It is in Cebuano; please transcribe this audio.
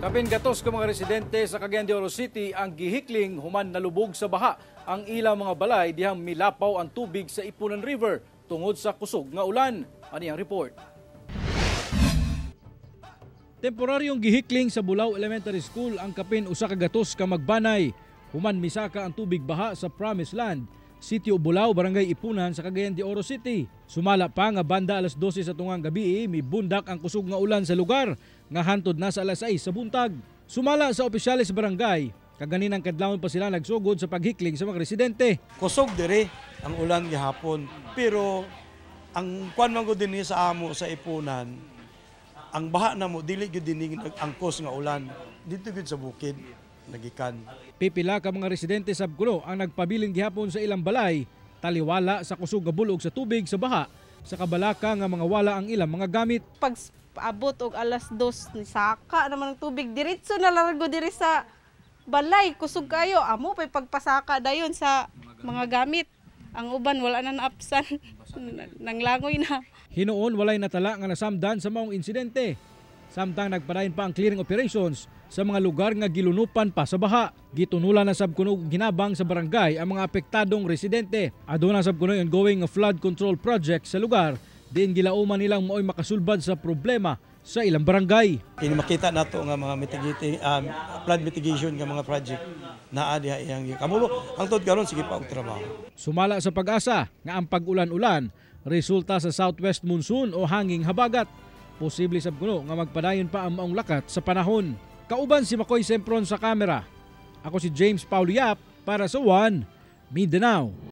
Kapin gatos ka mga residente sa Cagayan de Oro City ang gihikling human nalubog sa baha ang ilang mga balay dihang milapaw ang tubig sa Iponan River tungod sa kusog nga ulan. Ani ang report. Temporaryong gihikling sa Bulao Elementary School ang kapin 100 ka magbanay human misaka ang tubig baha sa Promised Land, Sitio Bulao, Barangay Iponan sa Cagayan de Oro City. Sumala pa nga banda alas 12 sa tungang gabi, mibundak ang kusog nga ulan sa lugar nga hantod na sa alas 6 sa buntag. Sumala sa opisyales sa barangay, kaganinang kadlawon pa sila nagsugod sa paghikling sa mga residente. Kusog dire ang ulan gihapon, pero ang kwan man gud dinhi sa amo sa Iponan, ang baha na mo dili gyud dinhi angkos nga ulan dito gyud sa bukid nagikan. Pipila ka mga residente sa Kuno ang nagpabilin gihapon sa ilang balay taliwala sa kusog nga bulog sa tubig sa baha sa kabalaka nga mga wala ang ilang mga gamit. Pag abot og alas 2, nisaka naman ang tubig, diretso na largo diri sa balay, kusog kayo. Amo pay pagpasaka dayon sa mga gamit. Ang uban wala na naapsan, nanglangoy na. Hinuon walay natala nga nasamdan sa maong insidente. Samtang nagpadayon pa ang clearing operations sa mga lugar nga gilunupan pa sa baha. Gitunulan na sab kuno og hinabang sa barangay ang mga apektadong residente. Aduna sab kuno ongoing nga flood control project sa lugar diin gilauman nilang maoy makasulbad sa problema sa ilang barangay. Kini makita nato nga mga mitigating flood mitigation nga mga project naa diha iyang kamulo hangtod karon, sige pa og trabaho. Sumala sa PAGASA nga ang pag-ulan-ulan resulta sa southwest monsoon o hanging habagat. Posible sab kuno nga magpadayon pa ang maong lakat sa panahon. Kauban si Makoy Sempron sa kamera. Ako si James Paulo Yap para sa One Mindanao.